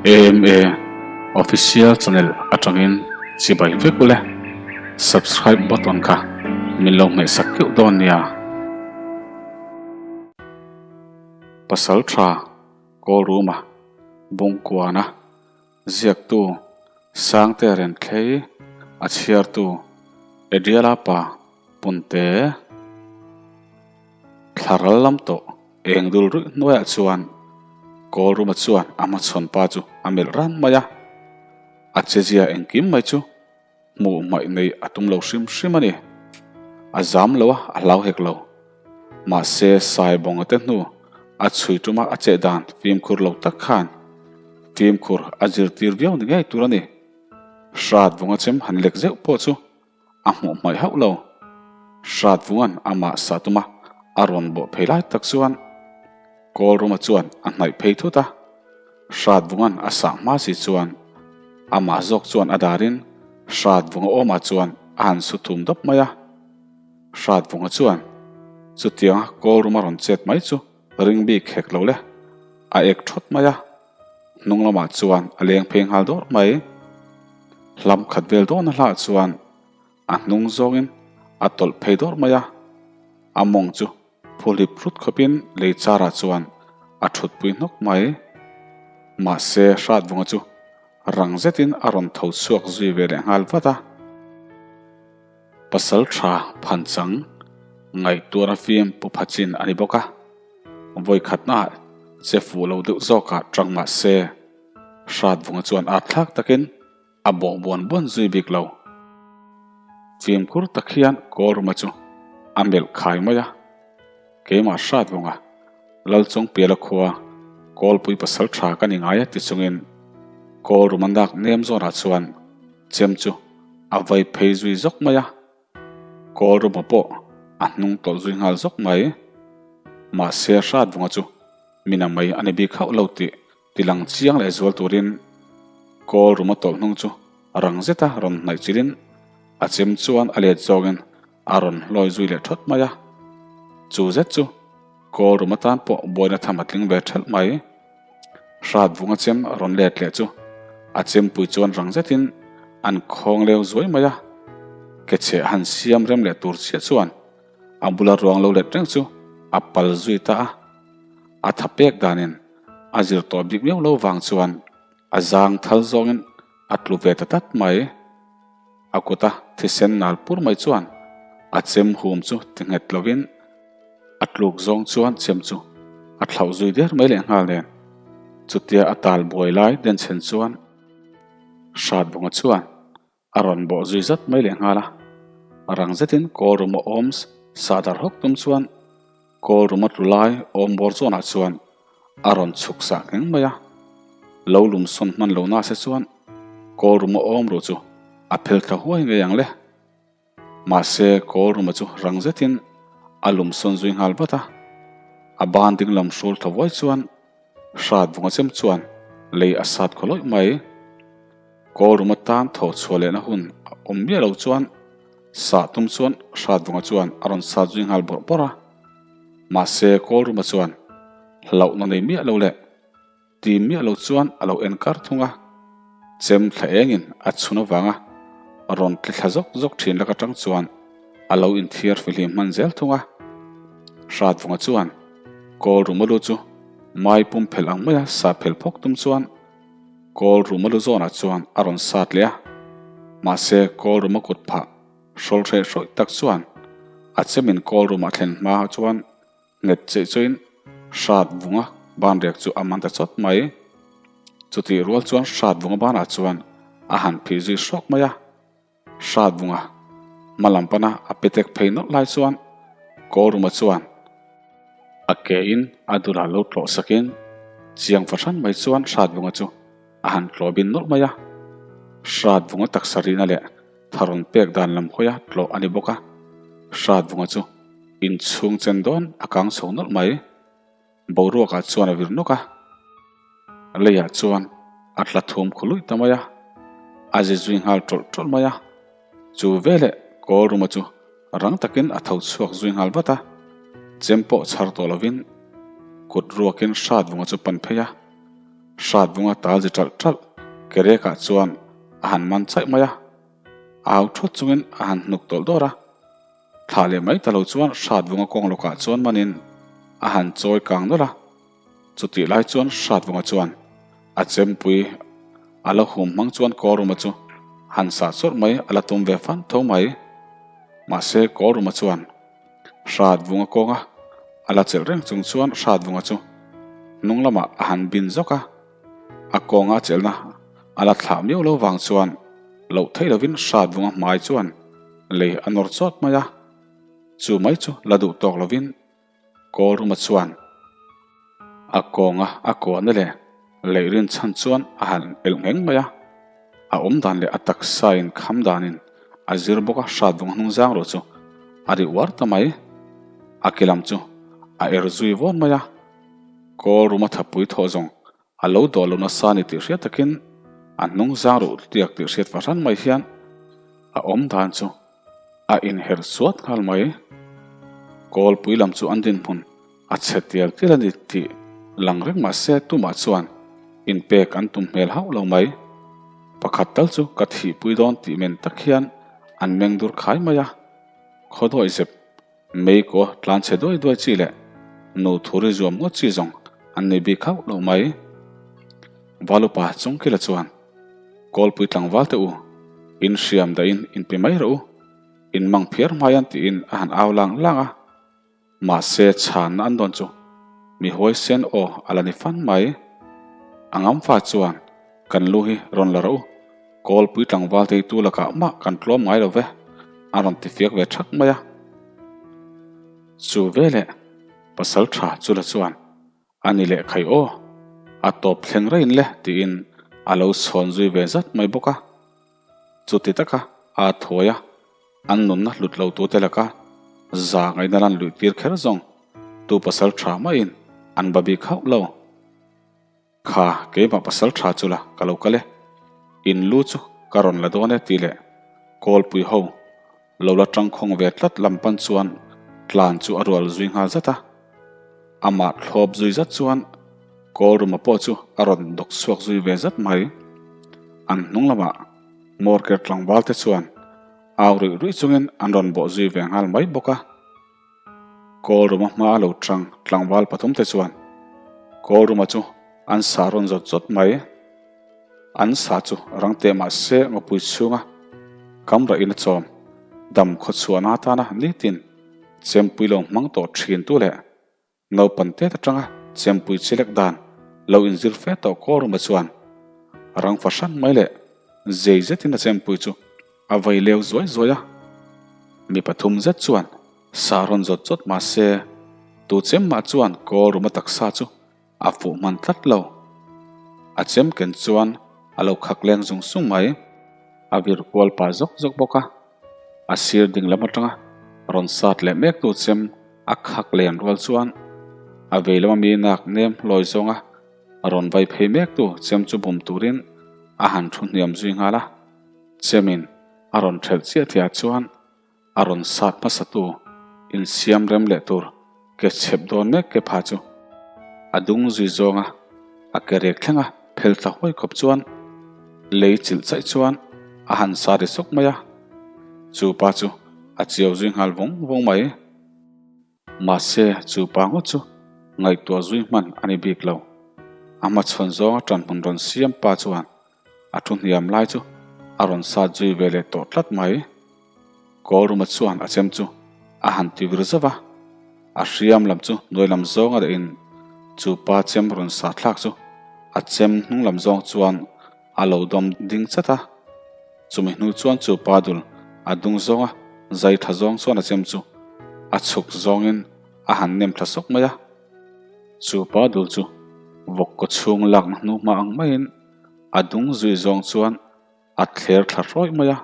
AMA Official Channel atangin chibai vek ule. Subscribe button kha min lo hmehsak keuh dawn nia. Pasal tha Kawlruma Bungkuana Ziaktu Sangte Renthlei a chhiartu Adriala pa Punte Thlaral lam tawh eng dul ruih hnuaiah chuan Kawlruma chuan a hmachhawn pa chu a melh ran mai a, a chezia engkim mai chu Hmuh hmaih nei a tum lo hrim hrim a ni. A zam lo a, a hlau hek lo. Mahse, Saibawnga te hnu a chhui tuma a cheh dan fimkhur lo tak khan fimkhur a zirtir viau ni ngei tur a ni. Hrat vunga chem han lek zeuh pawh chu a hmuh hmaih hauh lo. Hrat vunga'n amah sah tuma a rawn bawh phei lai tak chuan Kawlruma chuan a hnaih phei thut a. Hratvunga'n a sah hma si chuan amah zawk chuan a darin Hratvunga awmah chuan a han su thum dawp mai a. Hratvunga chuan chutianga Kawlruma rawn chet mai chu ring bik hek lo le, a ek thawt mai a, hnung lamah chuan a leng phei nghal dawrh mai. Hlam khat vel dawn a hlah chuan a hnung zawngin a tawlh phei dawrh mai a, a mawng chu Phuhlip hrut khawpin lei charah chuan a thutpui hnawk mai. Mahse, Hratvunga chu rang zetin a rawn tho chhuak zui ve leh nghal vat a. Pasal tha phanchang ngaihtuahna fim pu pha chin a ni bawk a, vawikhatnaah che fuh lo deuh zawkah tang mahse, Hratvunga chuan at thlak takin A bawh buan buan zui bik lo. Fimkhur tak hian Kawlruma chu a melh khai mai a, Keimah hrat vunga Lalchawngpiala khua Kawlpui pasal tha ka ni ngai a ti chungin Kawlruma nak nem zawnah chuan chem chu a vai phei zui zawk mai a. Kawlruma pawh a hnung tawlh zui nghal zawk mai. Mahse hrat vunga chu mina mai a ni bik hauh lo tih Tilang chiang leh zual turin Kawl ruma tawlh hnung chu rang zeta rawn hnaih chilhin a chem chuan a let zawngin a rawn hlawi zui leh thawt mai a. Chu zet chu Kawl rum atan pawh buaina tham a tling ve thelh mai. Hrat vunga chem rawn let leh chu a chempui chuan rang zetin an khawng leu zuai mai a. Ke chheh han siam rem leh tur chiah chuan a bula ruang lo let reng chu a pal zui ta a. A tha pek danin A zir tawh bik miau lo vang chuan a zang thal zawngin a tlu ve ta tlat mai. A kuta thisen nal pur mai chuan a chem hum chu ti nghet lovin a tluk zawng chuan chem chu a thlauh zui der mai leh nghal nen. Chutia a tal buai lai denchhen chuan Hratbawnga chuan A rawn bawh zui zat mai leh nghal a, rang zetin kawl room a awm sahdar hawk tum chuan kawl room a tlu lai awm bawr zawnah chuan a rawn chhuk sah ngheng mai a, lo lum sawn hman lo nase chuan kawl room a awm ruh chu a phel thla huai ngei ang le. Mahse kawl room a chu rang zetin a lum sawn zui nghal vat a, a ban ding lam hrul tha vuai chuan Hrat vunga chem chuan lei a sat khaw lawih mai. Kawl rum atan thaw chhuah lehna hun a awm miah lo chuan sah tum chuan Hrat vunga chuan a rawn sat zui nghal bawrh bawrh a. Mahse kawl ruma chuan hlauhna nei miah lo leh tim miah lo chuan a lo en kar thung a. Chem thla engin a chhun avanga rawn tli thla zawk zawk thin lak atang chuan a lo inthiar fihlim hman zel thung a. Hrat vunga chuan kawl ruma lu chu Mai pum phelh ang maia sa phelh phawk tum chuan kawl ruma lu zawnah chuan a rawn sat leh a, mahse kawl ruma kut phah hrawl hreh hrawih tak chuan a chemin kawl ruma thlen hma chuan nghet cheih chawin hrat vunga banrek chu a man ta chawt mai. Chutih rual chuan hrat vunga banah chuan a han phih zui hrawk mai a. Hratvunga hma lam pana a petek phei nawlh lai chuan Kawlruma chuan a ke in a dulah lo tlawh sakin chiang fahran mai chuan Hratvunga chu a han tlawh bin nawlh mai a. Hratvunga taksa rihna leh tharawn pek dan lam hawia tlawh a ni bawk a, Hratvunga chu inchhung chen dawn a kang chho nawlh mai. Boruakah chuan a vir nawk a, leiah chuan a tla thum khu luih ta mai a, a zi zui nghal tawlh tawlh mai a. Chu veleh kawl ruma chu rang takin a tho chhuak zui nghal vat a, chem pawh chhar tawh lovin kut ruakin hrat vunga chu pan phei a. Hratvunga tal zi ṭalh ṭalh Kereka chuan a han man chaih mai a, au ṭhawt chungin a han hnuk tawlh dawr a. Thlah leh mai ta lo chuan Hratvunga kawng lawkah chuan manin a han chawi kang nawlh a. Chutih lai chuan Hratvunga chuan a chempui a la hum hmang chuan Kawlruma chu han sah chawrh mai a la tum ve fan tho mai. Mahse Kawlruma chuan Hratvunga kawnga a la chelh reng chung chuan Hratvunga chu hnung lamah a han bin zawk a, a kawnga a chelhna a la thlah miau lo vang chuan loh theih lovin Hratvunga hmai chuan lei a nawr chawt mai a, chu mai chu la duh tawk lovin Kawlruma chuan a kawnga a kuahna leh lei rin chhan chuan a han elh ngheng mai a, a awm dan leh a taksa in kham danin a zir bawk a, Hratvunga hnung zang rawh chu a ri uar ta mai, a ke lam chu a er zui vawn mai a, Kawlruma thapui thawh zawng a lo dawh lo nasa ni tih hriat takin a hnung zang ruh tiak tih hriat fahran mai hian a awm dan chu a inherh suat nghal mai. Kawlpui lam chu an dinhmun a chhe tial tial a ni tih lang reng mah se tumah chuan inpek an tum hmel hauh lo mai. Pakhat tal chu ka thihpui dawn tih men tak hian an meng dur khai mai a, khawdawih zep Meikaw tlan chhe duai duai chi leh nu thuri zuam ngawt chi zawng an nei bik hauh lo mai. Valupa Chungkila chuan, Kawlpui tlangval te u, in hriam dahin in pe mai rawh u, in mang phiar hmai an tiin a han au lang lang a. Mahse chhanna an dawn chu mi huaisen aw a la ni fan mai. A ngamfa chuan kan lu hi rawn la rawh u, Kawlpui tlangval te hi tu lakah mah kan tlawm ngai lo ve, a rawn ti fiak ve thak mai a. Chu veleh pasal tha chu la chuan, A ni leh khai aw, a tawp thleng reng le tiin a lo chhawn zui ve zat mai bawk a. Chuti taka aa thuai a, an nunna hlut lo tute laka za ngaihna lan luih tir kher zawng tu pasal tha maiin an ba bik hauh lo. Kha, keimah pasal tha chu la, ka lo kal e. In lu chu ka rawn la dawn e tih leh Kawlpui ho lo la tangkhawng ve tlat lam pan chuan tlan chu a rual zui nghal zat a. Amah thlawp zui zat chuan Kawlruma pawh chu a rawn dawk chhuak zui ve zat mai. An hnung lamah Morker tlangval te chuan au ruih ruih chungin an rawn bawh zui ve nghal mai bawk a. Kawlruma hma a lo tang tlangval pathumte chuan Kawlruma chu an sa rawn zawt zawt mai. An sa chu rang teh mah se ngawpui chhunga kam rahin a chawm dam khawchhuahna atana nitin chempui lo hmang tawh thin tu leh Naupan tet atanga chempui chilek dan lo inzir fe tawh Kawlruma chuan rang fahran mai leh zei zetin a chempui chu a vei leu zuai zuai a. Mi pathum zet chuan sa rawn zawt zawt mah se tu chem mah chuan Kawlruma taksa chu a fuh hman tlat lo. A chem ken chuan a lo khak leng zung zung mai. A vir kual pah zawk zawk bawk a. A sir ding lam atanga rawn sat leh mek tu chem a khak len rual chuan a vei lama mi nak nem hlawi zawnga rawn vai phei mek tu chem chu bum turin a han thu hniam zui nghal a. Chemin a rawn thelh chiah thiah chuan a rawn sat hmasa tu insiam rem leh tur ke chhep dawn mek ke pha chu a dung zui zawnga a ke rek thlenga phel thla huai khawp chuan lei chilh chaih chuan a han sa ri sawk mai a, chu pa chu a chiau zui nghal vawng vawng mai. Mahse chu pa ngawt chu ngaihtuah zui hman a ni bik lo. A hmachhawn zawnga ṭanhmun rawn siam pa chuan A thu hniam lai chu a rawn sat zui ve leh tawh tlat mai. Kawlruma chuan a chem chu a han ti vir zauh a, a hriam lam chu hnuai lam zawng a dahin chu pa chem rawn sa thlak chu a chem hnung lam zawng chuan a lo dawm ding chat a. Chumi hnu chuan chu pa dul a dung zawnga zai tha zawng chuan a chem chu a chhuk zawngin a han nem thla sawk mai a. Chu pa dul chu vawk kaw chhung lakna hnu hma ang maiin A dung zui zawng chuan a thler thla hrawih mai a,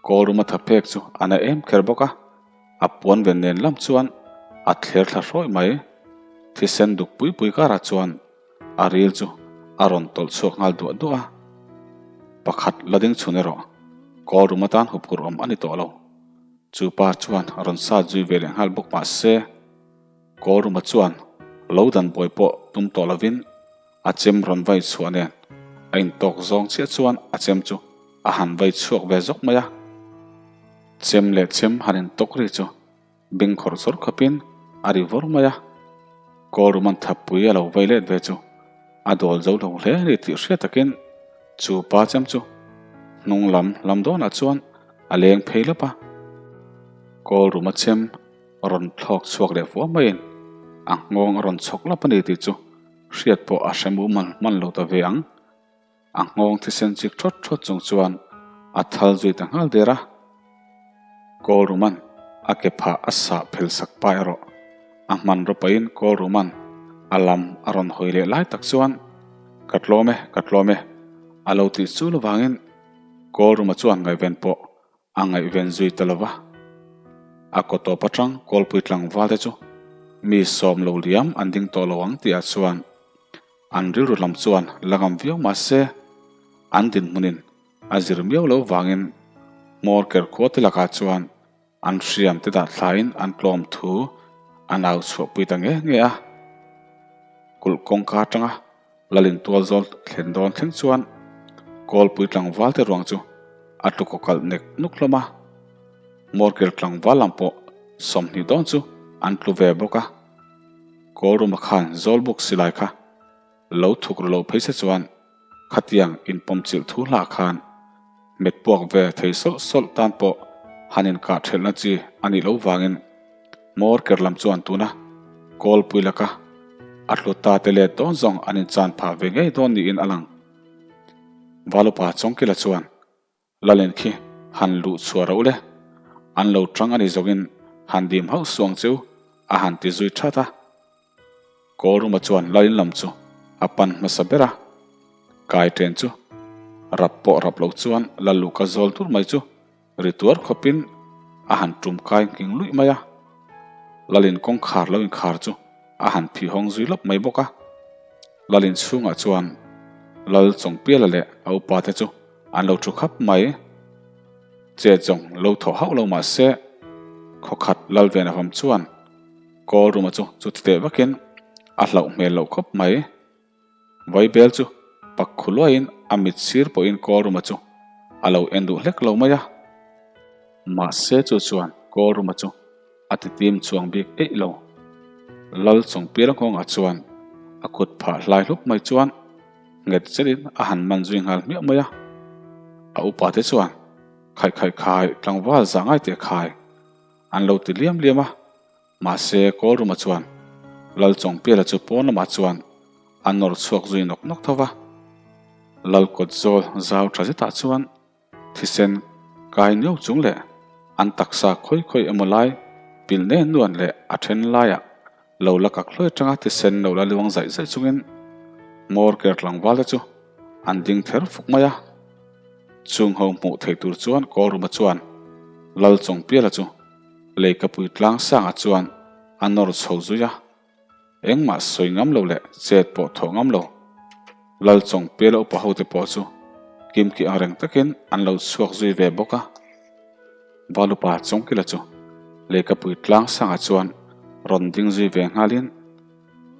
Kawlruma tha phek chu a na em kher bawk a, a puan ven nen lam chuan a thler thla hrawih mai. Thisen duk pui pui karah chuan a ril chu a rawn tawlh chhuak nghal duah duah a. Pakhat la ding chhun erawh Kawlrum atan huphurh awm a ni tawh lo. Chu pa chuan a rawn sat zui ve leh nghal bawk mah se, Kawlruma chuan lo dan buai pawh tum tawh lovin. A chem rawn vai chhuah nen a intawk zawng chiah chuan a chem chu a han vai chhuak ve zawk mai a. Chem leh chem han intawk ri chu beng khawrh chawrh khawpin a ri vawr mai a. Kawlruman thapui a lo vai let ve chu a dawl zo lo hle a ni tih hriat takin chu pa chem chu hnung lam lam dawnah chuan a leng phei lawp a. Kawlruma chem rawn thlawk chhuak leh fuah maiin a nghawng a rawn chhawk lawp a ni tih chu hriat pawh a hre mumal hman lo ta ve ang. A nghawng thisen chik thawt thawt chung chuan a thal zui ta nghal der a. Kawlruman a ke phah a sah phel sak pa erawh a hmanraw pahin Kawlruman a lam a rawn hawi leh lai tak chuan Ka tlawm e, ka tlawm e a lo tih chul avangin Kawlruma chuan ngaihven pawh A ngaihven zui ta lova, a kaw tawp atang kawlpui tlangval te chu mi sawm lo liam an ding tawh lo ang tihah chuan an rilru lam chuan la ngam viau mah se an dinhmunin a zir miau lo vangin hmawr ker khua te lakah chuan an hriam te dah thlaiin an tlawm thu an au chhuahpui ta nge nge a. Kulh kawngka atanga Lalin tual zawl thlen dawn thleng chuan Kawlpui tlangval te ruang chu a tlu kaw kalh nek nuk hlawm a. Morkel tlangval lam pawh 20 dawn chu an tlu ve bawk a. Kawlruma khan Zawlbuk silai kha lo thuk ru lo phei se chuan khatiang inpawm chilh thu hlah khan met puak ve thei sawlh sawlh tan pawh han inkah thelhna chi a nih loh vangin Morker lam chuan tuna Kawlpui laka a tlu ta te let dawn zawng an inchan phah ve ngei dawn niin a lang. Valupa Chawngkila chuan Lalin khi han luh chhuah rauh le, an lo tang a ni zawngin han dim hauh suang cheu a han ti zui that a. Kawlruma chuan Lalin lam chu a pan hmasa ber a, kai ṭen chu rap pawh rap lo chuan Lalluka zawl dur mai chu Ri tuar khawpin a han tum kai nghing luih mai a, Lalin kawngkhar lo inkhar chu a han phih hawng zui lawp mai bawk a. Lalin chhungah chuan Lal Chawngpiala leh a upa te chu an lo thu khap mai. Che zawng lo thawh hauh lo mah se, khawkhat Lal Venavawm chuan Kawlruma chu chuti teh vakin a hlauh hmel loh khawp mai. Vaibel chu pak khu luaiin a mit sir pawhin Kawlruma chu a lo en duh hlek lo mai a. Mahse chu chuan Kawlruma chu a ti tim chuang bik eih lo. Lal Chawngpiala nghawngah chuan a kut phah hlai hlup mai chuan nghet zetin a han man zui nghal hmiah mai a. A upa te chuan khaih khaih khai tlangval zah ngai teh khai an lo ti liam liam a. Mahse, Kawlruma chuan Lal Chawngpiala chu pawn lamah chuan a nawr chhuak zui nawk nawk tho va. Lal kawt zawl zau tha zetah chuan thisen kai niau chung leh an taksa khawi khawi emaw lai pilh nen nuan leh a then laiah lo la kak hluai atanga thisen lo la luang zaih zaih chungin hmawr ker tlangval te chu an ding ther fuk mai a. Chung ho hmuh theih tur chuan Kawlruma chuan Lal Chawngpiala chu Leikapui tlang sangah chuan a nawr chho zui a, engmah sawi ngam lo leh chet pawh thawh ngam lo. Lal chawng piala upa hote pawh chu kimki ang reng takin an lo chhuak zui ve bawk a. Valupa Chawngkila chu Leikapui tlang sangah chuan rawn ding zui ve nghalin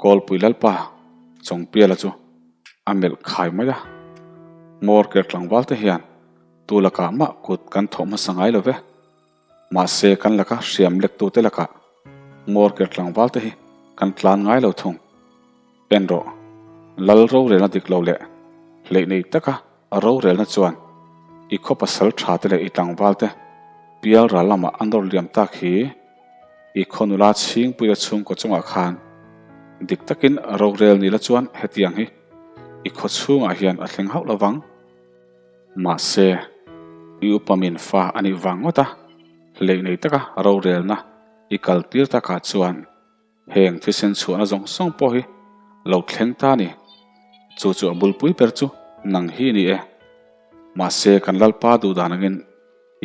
Kawlpui Lalpa Chawngpiala chu a melh khai mai a, Hmawr ker tlangval te hian tu lakah mah kut kan thawh hmasa ngai lo ve. Mahse kan laka hriam lektute lakah hmawr ker tlangval te hi kan tlan ngai lo thung. En rawh, Lal rorelna dik lo leh hleih nei taka rorelna chuan i khaw pasal tha te leh i tlangval te pial ral lamah a nawr liam tak hi i khaw nula chhingpuia chhungkaw chungah khan dik takin rorel ni la chuan hetiang hi i khaw chhungah hian a thleng hauh lovang. Mahse, i upa min fa a nih vang ngawt a, hleih nei taka rorelna i kal tir takah chuan heng thisen chhuahna zawng zawng pawh hi lo thleng ta a ni. Chu chu a bulpui ber chu nang hi ni e. Mahse, kan Lalpa duhdan angin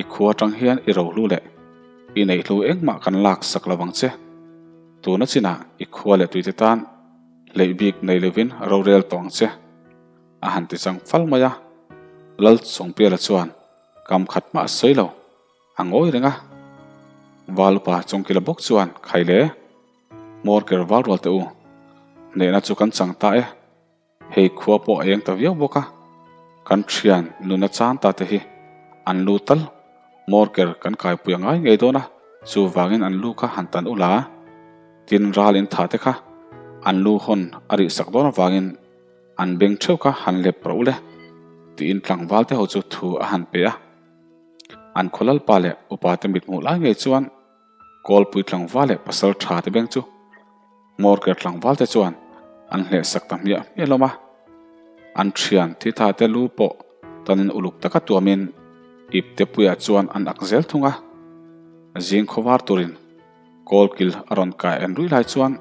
i khua atang hian i rohlu leh i neihlu engmah kan lak sak lo vang che. Tuna chinah i khua leh tuite tan hleih bik nei lovin rorel tawh ang che. A han ti chang fal mai a, Lal Chawngpiala chuan kam khat hmah a sawi lo, a ngawi reng a. Valupa Chawngkila bawk chuan Khai le, hmawr ker val rual teh u, hnehna chu kan chang ta e. Hei khua pawh a eng ta viau bawk a, kan thian nuna chan ta te hi an lu tal Morker kan kaipui a ngai ngei dawn a, chuvangin an lu kha han tan ula, tin ral in tha te kha an lu hawn a rih sak dawn avangin an beng theuh kha han lep rawh ule, tiin tlangval te ho chu thu a han pe a. An khaw lalpa leh upa te mithmuh lai ngei chuan Kawlpui tlangval leh pasal tha te beng chu Morker tlangval te chuan an hleh sak ta hmiah hmiah hlawm a. An thian thi tha te lu pawh tanin uluk taka tuamin ip te puiah chuan an ak zel thung a. Zing khawvar turin Kawlkil a rawn kai en rui lai chuan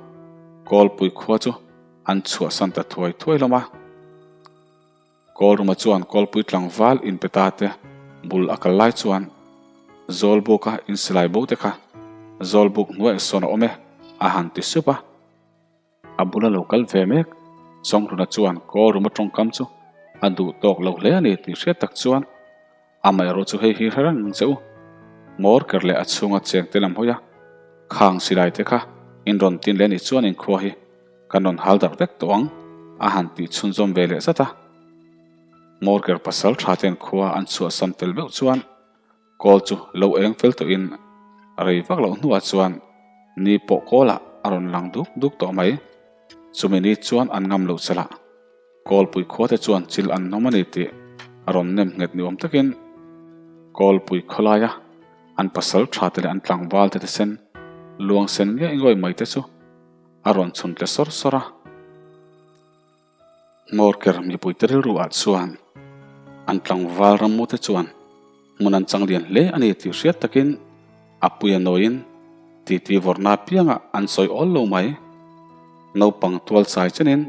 Kawlpui khua chu an chhuahsan ta thuai thuai hlawm a. Kawlruma chuan Kawlpui tlangval inpe ta te bul a kal lai chuan Zawlbuka insilai bo te kha Zawlbuk hnuaiah sawn a awm e a han ti sup a. A bula lo kal ve mek Chawnghluna chuan Kawlruma tawngkam chu a duh tawk lo hle a ni tih hriat tak chuan Amaherawh chu hei hi hre reng ang che u. Ngawr ker leh a chhunga cheng te lam hawi a, khang silai te kha in rawn tin leh nih chuan inkhua hi kan rawn hal darh vek tawh ang a han tih chhunzawm ve leh zat a. Ngawr ker pasal tha ten khua an chhuahsam tel meuh chuan kawl chu lo eng fel tawhin rei vak loh hnuah chuan ni pawh kawlah a rawn lang duk duk tawh mai. Chumi ni chuan an ngam loh chalah. Kawlpui khuate chuan chil an hnawm a ni tih a rawn nem nghet ni awm takin Kawlpui khawlaia an pasal tha te leh an tlangval te thisen luang sen ngei ngawih mai te chu a rawn chhun tle sawr sawr a. Ngawrker mipuite rilru ah chuan an tlangval rammu te chuan hmun an chang lian hle a ni tih hriat takin a pui a nawiin titi vawrhna apiangah an sawi awl lo mai. Naupang tual chai chenin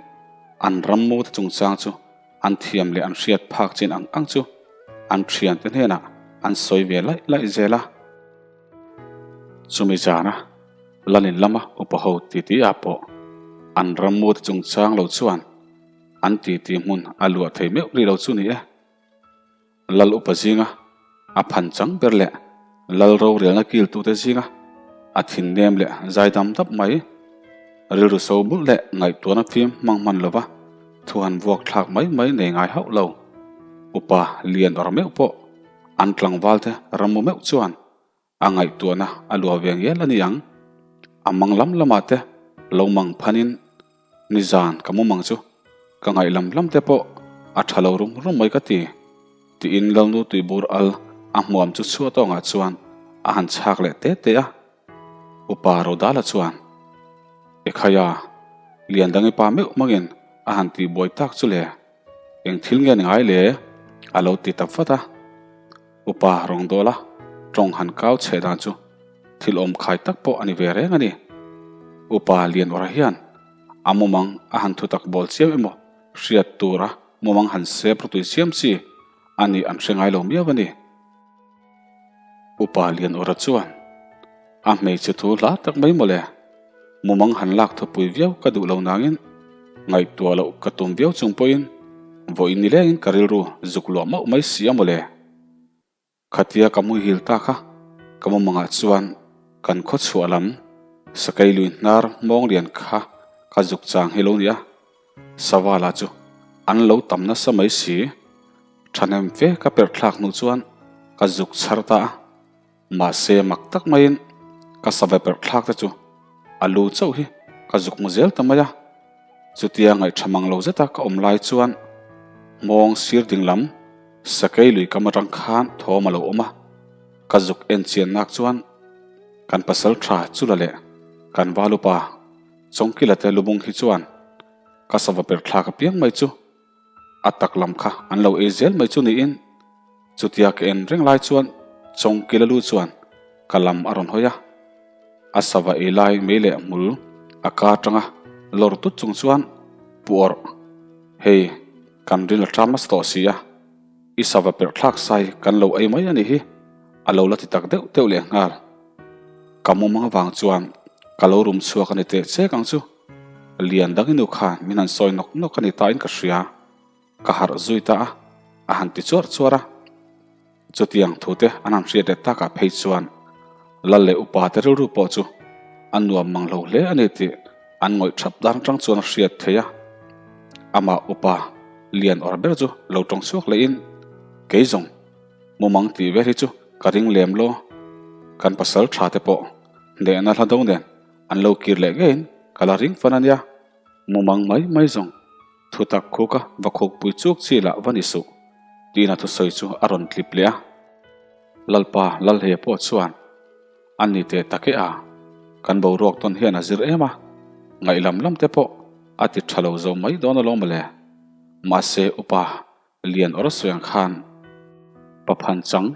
an rammu te chungchang chu an thiam leh an hriat phak chin ang ang chu an thiante hnenah an sawi ve laih laih zel a. Chumi zana Lalin lama upa ho titi ah pawh an rammu te chungchang lo chuan an titi hmun a luah thei meuh rih lo chu ni e. Lal upa zinga a phan chang ber leh Lal rorelna kiltute zinga a thinnem leh zai dam dap mai, rilru so bulh leh ngaihtuahna fim hmang hman lova thu han vuak thlak mai mai nei ngai hauh lo. Upa lian awr meuh pawh an tlangvalte rammu meuh chuan A ngaihtuahna a luah ve ngial a ni ang. A mang lam lamah te lo mang phanin nizan ka mu mang chu ka ngaih lam lam te pawh a tha lo rum rum mai ka ti, tiin Lalnu tuibur al a hmuam chu chhuah tawngah chuan a han chhak leh te te a. Upa Rodala chuan, Ekhaya, Liandangi pa meuh mangin a han tihbuai tak chu le. Eng thil nge ni ngai le? A lo ti ta vat a. Upa Rongdawla tawng han kau chhe dan chu thil awm khai tak pawh a ni ve reng a ni. Upa Lianawra hian a mumang a han thutak bawl chiam emaw hriat tura mumang han sep rutui chiam chi a nih an hre ngai lo miau a ni. Upa Lianawra chuan a hmeichhe thu hla tak mai mawle, mumang han lak thupui viau ka duh lo nangin ngaihtuah loh ka tum viau chung pawhin vawiin ni lengin ka rilru zuk luah mauh mai si a mawle. Khatia ka muihil ta kha ka mumangah chuan kan khaw chhuah lam sakei lui hnar mawng lian kha ka zuk chang hi lo nia, Savala chu an lo tam nasa mai si. Thahnem fe ka perh thlak hnu chuan ka zuk chhar ta a. Mahse mak tak maiin ka save perh thlak te chu a lu chauh hi ka zuk mu zel ta mai a. Chutia ngaihṭha mang lo zeta ka awm lai chuan hmawng sir ding lam sakei lui kam atang khan thawm a lo awm a. Ka zuk en chian nak chuan kan pasal tha chula leh kan valupa Chawngkila te lubung hi chuan ka sava perh thlak apiang mai chu A tak lam kha an lo ei zel mai chu niin chutia ka en reng lai chuan Chawngkila lu chuan ka lam a rawn hawi a. A sava ei lai mei leh hmul a ka atanga lawr tut chung chuan Pu Awrh, hei kan ril a ṭam nasa tawh si a, i sava perh thlak sai kan lo ei mai a nih hi a lo la ti tak deuh deuh leh nghal. Ka mumang avang chuan ka lo rum chhuak a ni teh chek ang chu. Lian dang inu khan min han sawi nawk nawk a ni ta in ka hria. Ka harh zui ta a, a han ti chuar chuar a. Chutiang thu te an han hriat leh takah phei chuan Lal leh upa te rilru pawh chu a nuam mang lo hle a ni tih an ngawih thap dan atang chuan a hriat theih a. Amah upa lian awr ber chu lo tawng chhuak lehin, Kei zawng, mumang tih vel hi chu ka ring lem lo. Kan pasal tha te pawh hnehna hla do nen an lo kir leh ngeiin ka la ring fan a nia. Mumang mai mai zawng, thutak khuka va khukpui chuk chi lah va ni suh, tiin a thusawi chu a rawn tlip leh a. Lalpa Lalhleia pawh chuan, A ni teh tak e a, kan boruak tawn hian a zir em a, ngaihlam lam te pawh a ti tha lo zo mai dawn alawm mawle. Mahse upa Lian awr sawi ang khan paphan chang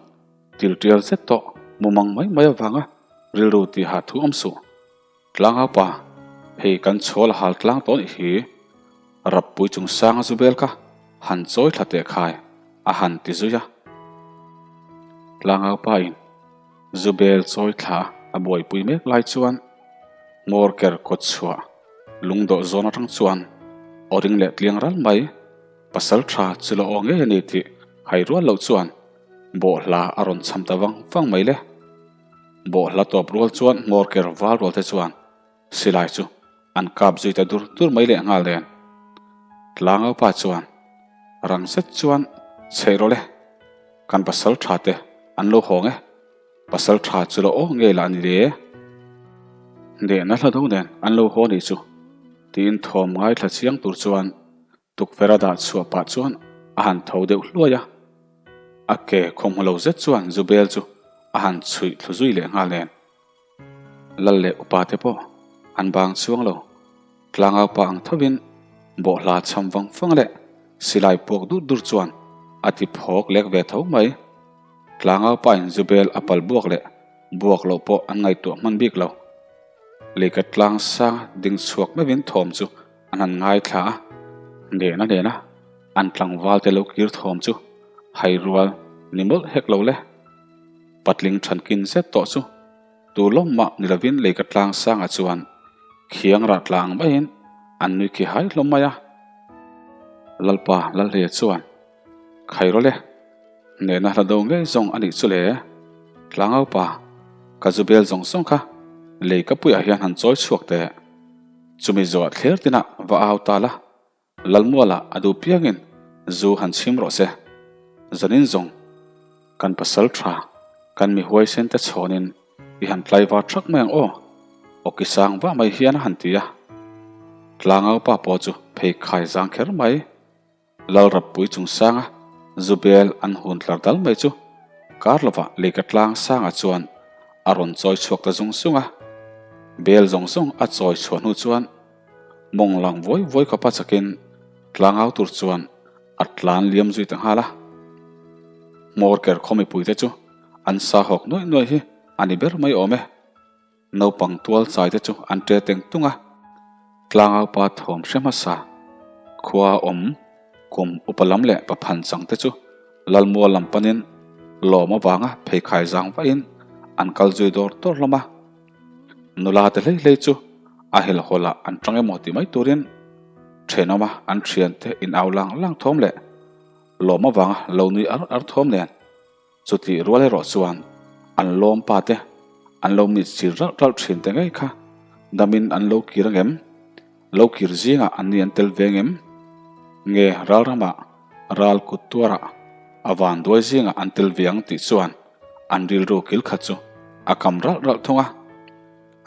til tial zet tawh mumang mai mai avanga rilru tiha thu awm suh. Tlangaupa, hei kan chhawl a hal tlang tawh nih hi. Rappui chung sanga zu bel kha han chawi thla teh khai a han ti zui a. Tlangaupa in zu bel chawi thla a buaipui mek lai chuan hmawr ker kawt chhuah lungdawh zawn atang chuan aw ring leh tliang ral mai pasal tha chu la aw ngei a ni tih hai rual loh chuan bawhhla a rawn cham ta vang vang mai le. Bawhhla tawp rual chuan hmawr ker val rual te chuan silai chu an kap zui ta dur dur mai leh nghal nen. Tlangaupa chuan rang zet chuan chheih rawh le, kan pasal tha te an lo hawng e, pasal tha chu lo aw ngei lah ni le. Hnehna hla do nen an lo haw nih chu tiin thawm ngaithla chiang tur chuan Tukverh a dah chhuah pah chuan a han tho deuh hluai a, a ke khawmhaw lo zet chuan Zubel chu a han chhuih thlu zui leh nghal nen. Lal leh upa te pawh an bang chuang lo, tlangau pa ang thovin bawhhla cham vang vang leh silai puak dur dur chuan a ti phawk lek ve tho mai. Tlangau pa in Zubel a pal buak leh buak loh pawh an ngaihtuah hman bik lo. Leika tlang sang ding chhuak meuhin thawm chu An han ngaithla a, nena nena an tlangval te lo kir thawm chu hai rual ni mawlh hek lo le. Patling thankin zet tawh chu tu lawm mah ni lovin leika tlang sangah chuan khiang rah tlang maiin an nui khi hai hlawm mai a. Lalpa Lalhleia chuan, Khai rawh le, nena hla do ngei zawng a nih chu le. Tlangaupa, ka zu bel zawng zawng kha leika puiah hian han chawi chhuak teh. Chumi zawh thler tinah va au ta la, Lalmualah a duh piangin zu han chhim rawh se. Zanin zawng kan pasal tha, kan mi huaisen te chhawnin i han tlaivar thak mai ang aw, awki sang vah mai hian a han ti a. Tlangau pa pawh chu phei khai zang kher mai. Lalrappui chungsanga Zubel an hun tlar dal mai chu kar lovah leika tlang sangah chuan a rawn chawi chhuak ta zung zung a. Bel zawng zawng a chawi chhuah hnu chuan mawng lang vawi vawi khawpa chakin tlangau tur chuan a tlan liam zui ta nghal a. Hmawr ker khaw mipuite chu an sa hawk nuaih nuaih hi a ni ber mai awm e. Naupang tual chai te chu an ṭe teng tung a, tlangaupa thawm hre hmasa, khua awm, kum upa lam leh paphan chang te chu Lalmual lam panin lawm avanga pheikhai zang vahin an kal zui dawr dawr hlawm a. Nula te hlei hlei chu a helhawlah an ṭang emaw tih mai turin ṭhenawma an ṭhiante in au lang lang thawm leh lawm avanga lo nui ar ar thawm nen Chutih rual erawh chuan an lawm pa te an lo mit chir ralh ralh thin te ngei kha damin an lo kir angem? Lo kir zingah an ni an tel ve ngem? Nge ral ramah ral kut tuarah a van duai zingah an tel ve ang tih chuan an rilru kil khat chu a kam ralh ralh thung a.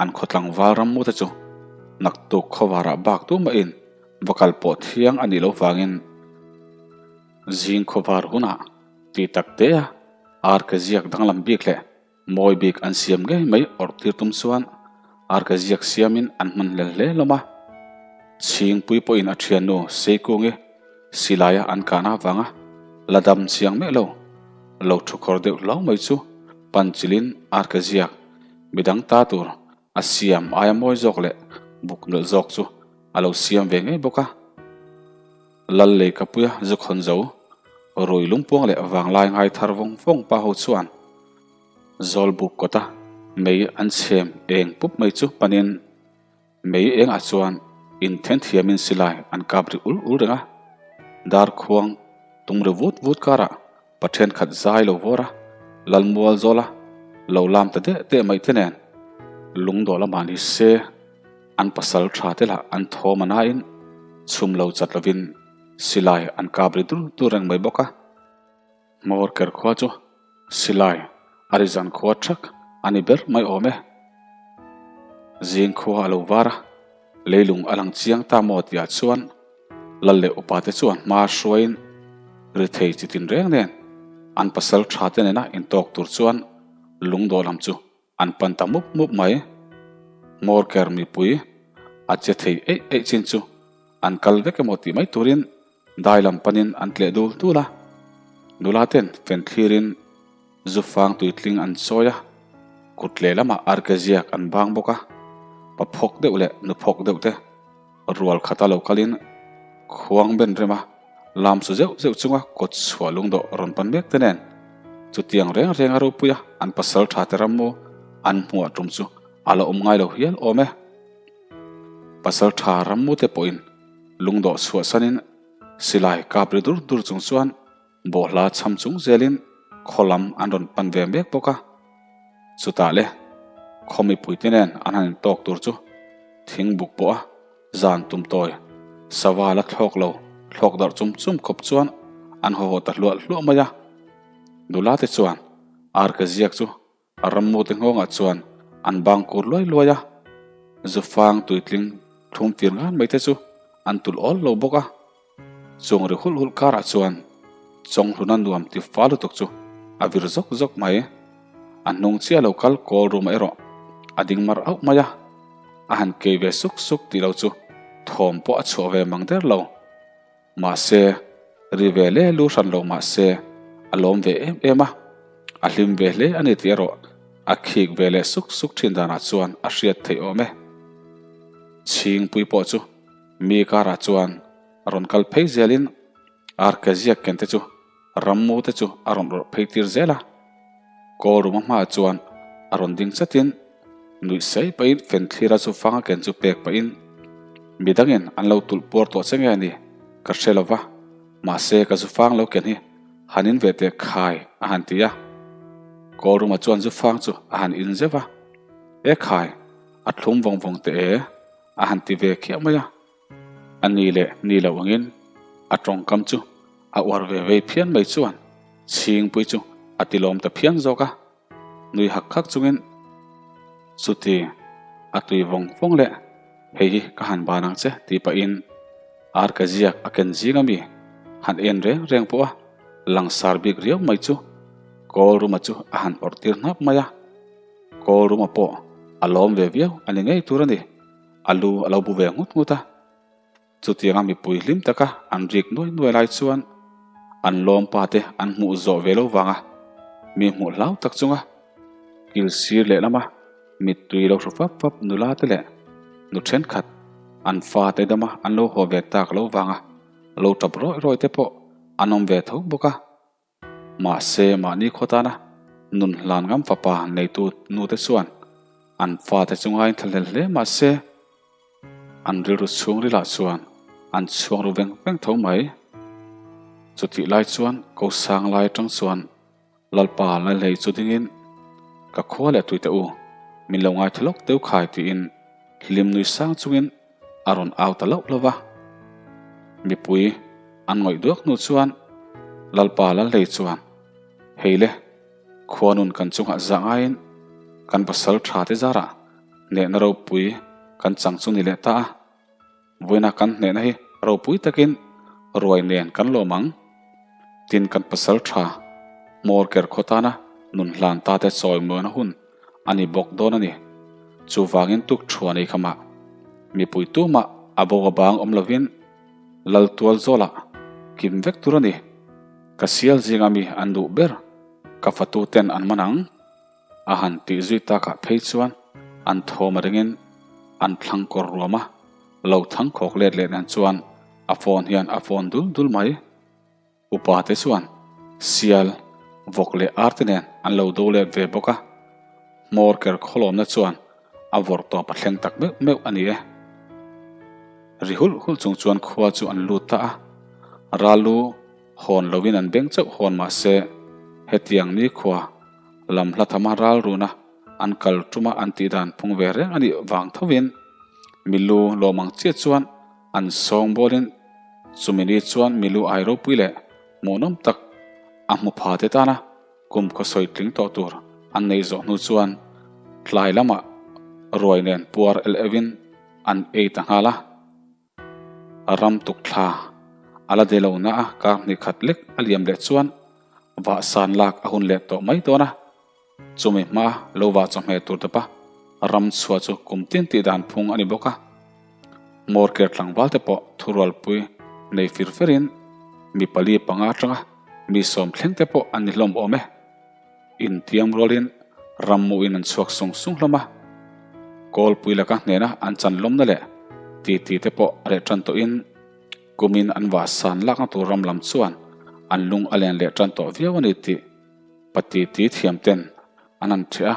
An khawtlangval rammu te chu naktuk khawvarah bak tumahin va kal pawh thiang a nih loh vangin Zing khawvar hunah tih tak te a arke ziak danglam bik leh mawi bik an siam ngei mai awrh tir tum chuan arke ziak siamin an hman hlel hle hlawm a. Chhingpui pawhin a thiannu Seikungi silaia an kahna avanga la dam chiang meh lo, lo thu khawr deuh hlau mai chu pan chilin arke ziak midang ta tur A siam aia mawi zawk leh buk nalh zawk chu a lo siam ve ngei bawk a. Lal Leikapuia zukhawn zo, rui lungpuang leh vanglai ngai thar vawng vawng pa ho chuan Zawlbuk kawta mei an chhem eng pup mai chu panin mei engah chuan inthen thiamin silai an kap ri ul ul reng a. Darkhuang tum ri vut vut karah Pa thenkhat zai lo vawr a, Lalmual zawl a, lo lam ta deh deh mai te nen lungdawh lamah ni se an pasal tha te lah an thawm a nain chhum lo chat lovin Silai an kap ri dur dur reng mai bawk a. Hmawr ker khua chu silai a ri zan khua thak a ni ber mai awm e. Zing khua a lo var a, leilung a lang chiang ta maw tihah chuan Lal leh upa te chuan hma hruaiin ri thei chi tin reng nen an pasal tha te nena intawk tur chuan lungdawh lam chu an pan ta mup mup mai. Hmawr ker mipui a che thei eih eih chin chu an kal vek emaw tih mai turin dai lam panin an tleh dul dul a. Nula ten fen thlirin zufang tuitling an chawi a, kut lehlamah arkeziak an bang bawk a. Pa phawk deuh leh nu phawk deuh te rual khata lo kalin khuang ben rema lam su zeuh zeuh chunga kawt chhuah lungdawh rawn pan mek te nen chutiang reng reng a ropuia an pasal tha te ram mu an hmuah tum chu a la awm ngai lo hial awm e. Pasal tha ram mu te pawhin lungdawh chhuah sanin silai kap ri dur dur chung chuan Bawhhla chham chung zelin khaw lam an rawn pan ve mek bawk a. Chutah le khaw mipuite nen an han intawk tur chu thing buk pawh a zan tum tawi sava la thlawk lo thlawk darh chum chum khawp chuan an haw haw ta hluah hluah mai a. Nula te chuan arke ziak chu A rammute nghawngah chuan an bang kur luai luai a, zufang tuitling thlum fir ngan mai te chu an tulh awl lo bawk a. Chung ri hulh hulh karah chuan chawnghluna nuam ti fa lutuk chu a vir zawk zawk mai. A hnung chiah lo kal kawl room-ah erawh a ding mar auh mai a, a han kei ve suk suk tih lo chu thawm pawh a chhuah ve mang der lo. Mahse, ri ve le lu hran lo mahse, a lawm ve em em a, a hlim ve hle a ni tih erawh a khik ve leh suk suk thin danah chuan a hriat theih awm e. Chhingpui pawh chu mi karah chuan rawn kal phei zelin arke ziak ken te chu rammu te chu a rawn rawrh phei tir zel a. Kawl ruma hmaah chuan a rawn ding chatin nuih sei pahin fenthlira chu fanga ken chu pek pahin midangin an lo tulh puar tawh che nge ni ka hre lo va, mahse ka zu fang lo ken hi han in ve teh khai a han ti a. Kawl ruma chuan zu fang chu a han in zeuh a, E khai, a thlum vawng vawng teh e a han ti ve khiah mai a. A ni leh ni lo angin a tawngkam chu a uar ve vei phian mai chuan Chhingpui chu a tilawm ta phian zawk a, nui hak hak chungin chuti a tui vawng vawng leh hei hi ka han ban ang che tih pahin arka ziak a ken zing ami han en reng reng pawh a langsar bik riau mai chu Kawl ruma chu a han awrh tir hnap mai a, Kawl ruma pawh a lawm ve viau a ni ngei tur a ni. A lu a lo bu ve nghut nghut a, chutianga mipui hlim taka an rik nuai nuai lai chuan an lawmpa te an hmuh zawh ve lo vanga mi hmuh hlau tak chunga kil sir lehlama mittui lo hru fap fap nula te leh nu thenkhat an fate dama an lo haw ve tak lo vanga lo tap rawih rawih te pawh an awm ve tho bawk a. Mahse, mahni khaw tana nun hlan ngam fapa neitu nute chuan an fate chu ngain thlahlel hle mahse, an rilru chhungrilah chuan an chhuang ru veng veng tho mai. Chutih lai chuan ko sang lai atang chuan Lalpa Lalhlei chu dingin, Ka khua leh tuite u, min lo ngaithla lawk deuh khai tiin hlim nui sang chungin a rawn au ta loh lo va. Mipui an ngawih duak hnu chuan Lalpa Lalhlei chuan, Hei le, khuanun kan chungah zah ngaiin kan pasal tha te zarah hnehna ropui kan chang chu ni leh ta a. Vawiina kan hnehna hi ropui takin ruai nen kan lawm ang. Tin kan pasal tha hmawr ker khaw tana nun hlan ta te chawi muana hun a ni bawk dawn a ni. Chuvangin tuk thuan ei khamah mipui tumah a bo a bang awm lovin lal tual zawlah kim vek tur a ni. Ka sial zinga mi an duh ber ka fatu ten an man ang a han tih zui takah phei chuan an thawm a ringin an thlang kawr ruam a, lo thang khawk let leh nen chuan a phone hian a phone dul dul mai. Upa te chuan sial, vawk leh ar te nen an lo do let ve bawk a, hmawr ker khawlawmna chuan a vawrh tawp a thleng tak meuh meuh a ni e. Ri hulh hulh chung chuan khua chu an lut ta a, ralu hawn loin an beng chauh hawn mah se hetiang nikhua lam hla thama ral runa an kal tuma an tih dan phung ve reng a nih vang thovin milu lawm ang chiah chuan an sawng bawlin. Chumi ni chuan milu ai ropui leh hmuhnawm tak a hmu pha te tana kum khaw sawi tling tawh tur an neih zawh hnu chuan tlai lamah ruai nen puar el euhin an ei ta nghal a. Ram tuk thla a la de lo na a, kar hnih khat lek a liam leh chuan vah san lak a hun leh tawh mai dawn a. Chumi hma lo vah chawhmeh tur tawpa ram chhuah chu kum tin tih dan phung a ni bawk a. Morker tlangval te pawh thurualpui nei fir ferin mi pali panga atanga mi sawm thleng te pawh an ni hlawm awm e. Intiam rualin rammuhin an chhuak sung sung hlawm a. Kawlpui laka hnena an chan lawmna leh titi te pawh a reh tan tawhin kumin an vah san lakna tur ram lam chuan an lung a len leh tan tawh viau a ni tih pati ti thiam ten an han ṭheh a.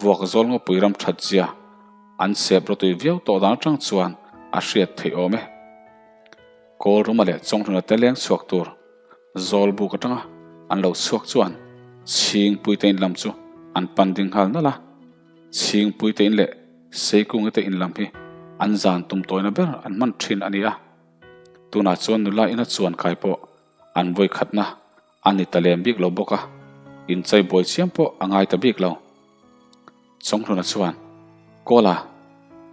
Vuak zawl ngawpui ram that zia an sep rawtui viau tawh dan atang chuan a hriat theih awm e. Kawl ruma leh Chawnghluna te leng chhuak tur zawl buk atanga an lo chhuak chuan Chhingpui te in lam chu an pan ding nghal nalh a. Chhingpui te in leh Seikungi te in lam hi an zan tum tawina ber an hman thin a ni a. Tunah chuan nula ina chuan kai pawh an vawi khatna A ni ta lem bik lo bawk a, inchei buai chiam pawh a ngai ta bik lo. Chawnghluna chuan, Kawla,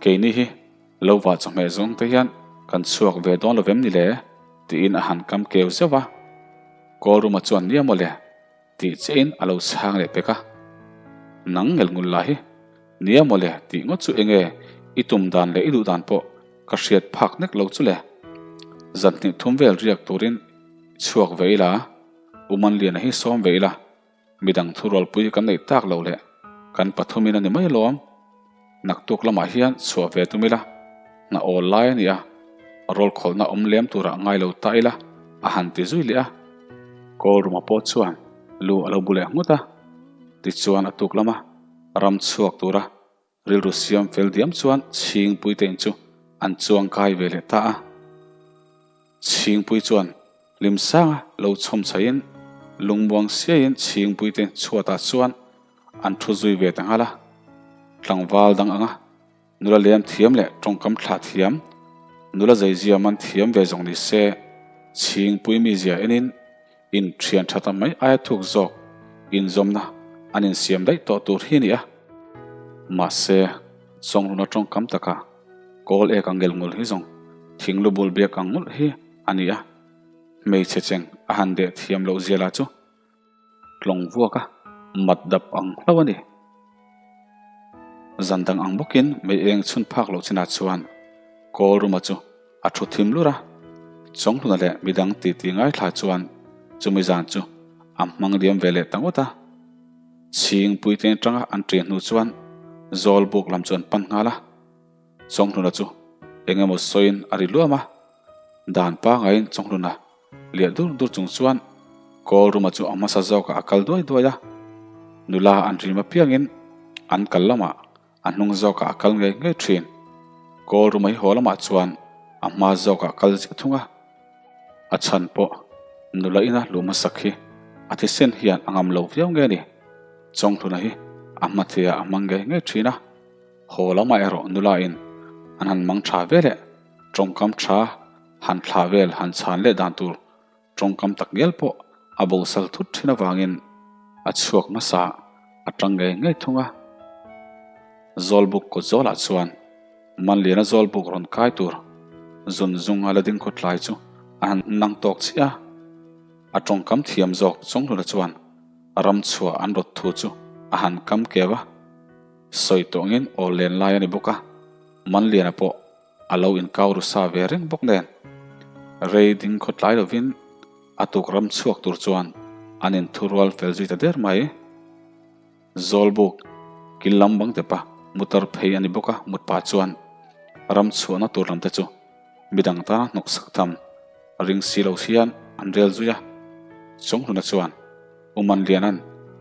keini hi lo vah chawhmeh zawng te hian kan chhuak ve dawn lo vem ni le? tiin a han kam keu zeuh a. Kawlruma chuan, Nia maw le, tih chiahin a lo chhang leh pek a. Nang ngel ngul lah hi, Nia maw le, tih ngawt chu enge i tum dan leh i duh dan pawh ka hriat phak nek lo chu le. Zan hnih thum vel riak turin Chhuak ve ila, U Manliana hi sawm ve ila, midang thurualpui kan neih tak loh leh kan pathumin a ni mai alawm. Naktuk lamah hian chhuah ve tum ila, hna awl lai a ni a, rawl khawlhna awm lem turah ngai lo ta ila a han ti zui leh a. Kawl ruma pawh chuan lu a lo bu leh nghut a, tichuan a tuk lama ram chhuak tura Rilru siam fel diam chuan Chhingpui te in chu an chuang kai ve leh ta a. Chhingpui chuan hlim sanga lo chhawm chhaiin lungmuang siaiin Chhingpui te chhuatah chuan an thu zui ve ta nghal a. Tlangval dang anga nula lem thiam leh tawngkam thlah thiam, nula zeizia man thiam ve zawng ni se, Chhingpui mizia enin Inthian tha ta mai aia thuk zawk inzawmna an insiam daih tawh tur hi a ni a. Mahse, Chawngluna tawngkam taka kawl ek ang ngel ngul hi zawng thinglu bul biak ang ngulh hi a ni a. Hmeichhe cheng a han deh thiam loh zia lah chu tlawng vuak a mat dap ang hlauh a ni. Zan dang ang bawkin mei eng chhun phak loh chinah chuan kawl ruma chu A thu thim lur a, Chawnghluna leh midang titi ngaithla chuan chumi zan chu a hmang liam ve leh ta ngawt a. Chhingpui te atanga an ṭin hnu chuan Zawlbuk lam chu an pan nghal a. Chawnghluna chu eng emaw sawiin a ri luam a, dan pangaiin Chawnghluna liah dur dur chung chuan Kawlruma chu a hmasa zawkah a kal duai duai a. Nula an rim apiangin an kal lamah A hnung zawkah a kal ngei ngei thin. Kawl ru mai haw lamah chuan a hma zawkah a kal ziah thung a. A chhan pawh nula ina luh hmasak hi a thisen hian a ngam lo viau nge ni. Chawnghluna hi a hma theiah a hmang ngei ngei thin a. Haw lamah erawh nula in an han mang tha ve leh tawngkam tha han thlah vel han chhan leh dan tur Tawngkam tak ngial pawh a bosal thut thin avangin a chhuak hmasa a tang ngei ngei thung a. Zawlbuk kawt zawlah chuan Manliana zawlbuk rawn kai tur zun zung a la ding khaw tlai chu a han nang tawk chiah a. A tawngkam thiam zawk Chawnghluna chuan ram chhuah an rawt thu chu a han kam keu a. Sawi tawngin aw len lai a ni bawk a, Manliana pawh A lo inkau ru sa ve reng bawk nen, rei ding khaw tlai lovin a tuk ram chhuak tur chuan an inthurual fel zui ta der mai. Zawlbuk kil lam bang tepa motor phei a ni bawk a, mut pah chuan ram chhuahna tur lam te chu midang tana hnawksak tham ring si lo hian an rel zui a. Chawnghluna chuan, U Manliana'n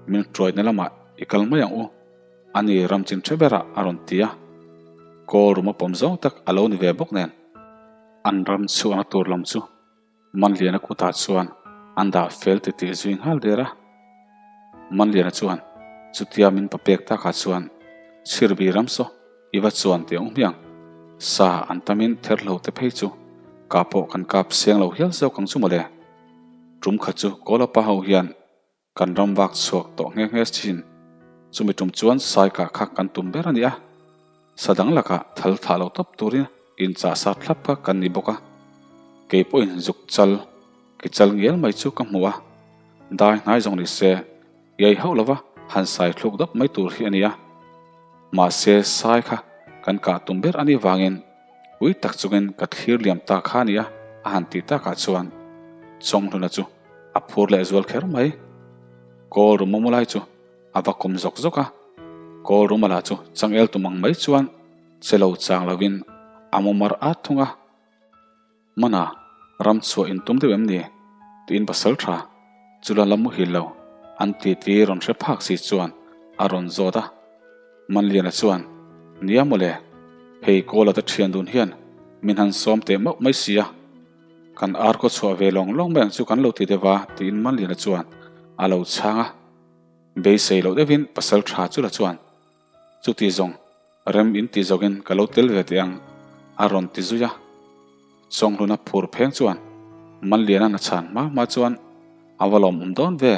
min hruaina lamah i kal mai ang u. A ni ram chin hre berah a rawn ti a, kawl rum a pawm zawng tak a lo ni ve bawk nen. An ram chhuahna tur lam chu Manliana kutah chuan an dah fel ti tih zui nghal der a. Manliana chuan chutia min pa pek takah chuan Chhirbi ram saw i va chuan tih ang hmiang, sa an tamin therhlo te phei chu. Kah pawh kan kap seng lo hial zawk ang chu mawle. Tum khat chu Kawlapa ho hian kan ram vak chhuak tawh nghe nghe thin. Chumi tum chuan sai kah kha kan tum ber a ni a. Sa dang lakah thal thlah lo tawp turin inchah sa thlap kha kan ni bawk a. Kei pawhin zuk chal, ki chal ngial mai chu ka hmu a. Dai hnai zawng ni se, iai hauh lova han sai thluk dap mai tur hi a ni a. Mahse sai kha kan kah tum ber a nih vangin ui tak chungin ka thlir liam ta kha a ni a, a han tih takah chuan Chawnghluna chu a phur leh zual kher mai. Kawl rum mamu lai chu a va kawm zawk zawk a, kawl rum a lah chu changel tum ang mai chuan che lo chang lovin a mu mar at thung a. Mana, ram chhuah in tum deuh em ni? Tiin pasal tha chu la la muhil lo an ti ti rawn hre phak si chuan a rawn zawt a. Manliana chuan, Nia mawle, hei Kawla te thian dun hian min han sawm teh mauh mai sia. Kan ar kaw chhuah ve lawng lawng mai ang chu kan lo ti deuh a, tiin Manliana chuan a lo chhang a. Beisei loh deuhin pasal tha chu la chuan, Chuti zawng, rem in ti zawkin ka lo tel ve teh ang, a rawn ti zui a. Chawnghluna phur pheng chuan Manliana na chhan hma hma chuan a va lawmawm dawn ve,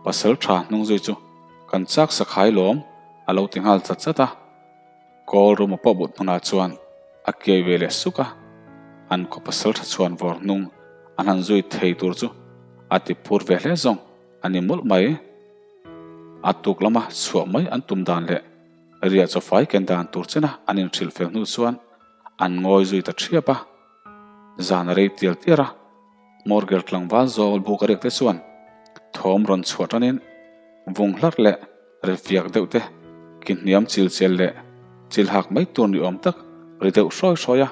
pasal tha hnung zui chu kan chak sakhai lawm, a lo ti nghal chat chat a. Kawl rum a pawh but hmunah chuan a kiai ve leh suk a, an khaw pasal tha chhuan vawr hnung an han zui thei tur chu a ti phur ve hle zawng a ni mawlh mai. A tuk lama chhuah mai an tum dan leh riah chawfai ken dan tur chena an inhrilh fel hnu chuan an ngawi zui ta thiap a. Zan a rei tial tial a, Morgel tlangval zawl buk a riak te chuan thawm rawn chhuah tanin vung hlarh leh ri fiak deuh te ki hniam chil chel leh chil hak mai tur ni awm tak ri deuh hrawi hrawi a,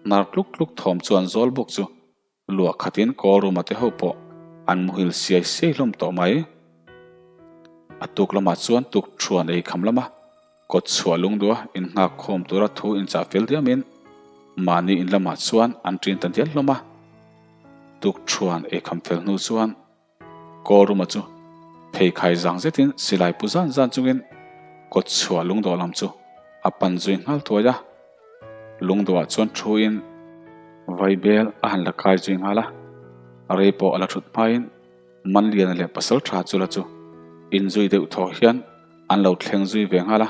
nar tluk tluk thawm chuan zawl buk chu Luah khatin call room-a te ho pawh an muhil siai siai hlawm tawh mai. A tuk lamah chuan tuk thuan ei kham lama kawt chhuah lungdua innghak khawm tura thu inchah fel diamin mahni in lamah chuan an ṭin ta dial hlawm a. Tuk thuan ei kham fel hnu chuan Call room-a chu pheikhai zang zetin silai pu zan zan chungin kawt chhuah lungdawh lam chu a pan zui nghal thuai a. Lungdawhah chuan thuin vaibel a han la kai zui nghal a, rei pawh a la thut hmain Manliana leh pasal tha chu la chu inzui deuh thaw hian an lo thleng zui ve nghal a,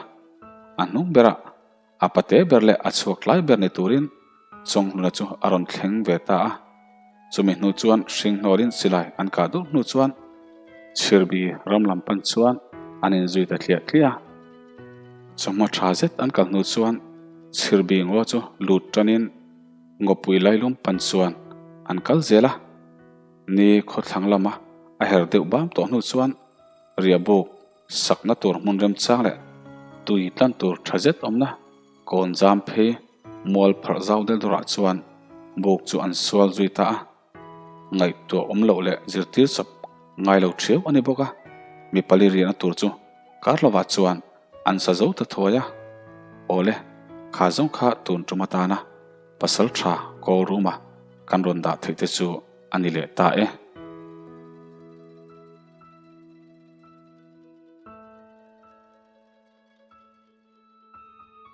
a hnung berah A pate ber leh a chhuak tlai ber ni turin Chawnghluna chu a rawn thleng ve ta a. Chumi hnu chuan hringhnawlin silai an kah dur hnu chuan Chhirbi ram lam pan chuan an inzui ta thliah thliah a. Chawhma tha zet an kal hnu chuan Chhirbi ngaw chu lut tanin ngawpui lailum pan chuan an kal zel a. Ni khawthlang lama a her deuh bam tawh hnu chuan riahbuk Sakna tur hmun remchang leh tui tlan tur tha zet awmna kawn zam phei mual pharh zau del dawrah chuan buk chu an sual zui ta a. Ngaihtuah awm loh leh zirtir chawp ngai lo thiau a ni bawk a, mi pali riahna tur chu kar lovah chuan an sa zo ta thuai a. Awle, kha zawng kha tun tum atana pasal tha call room-a kan rawn dah theih te chu a ni leh ta e.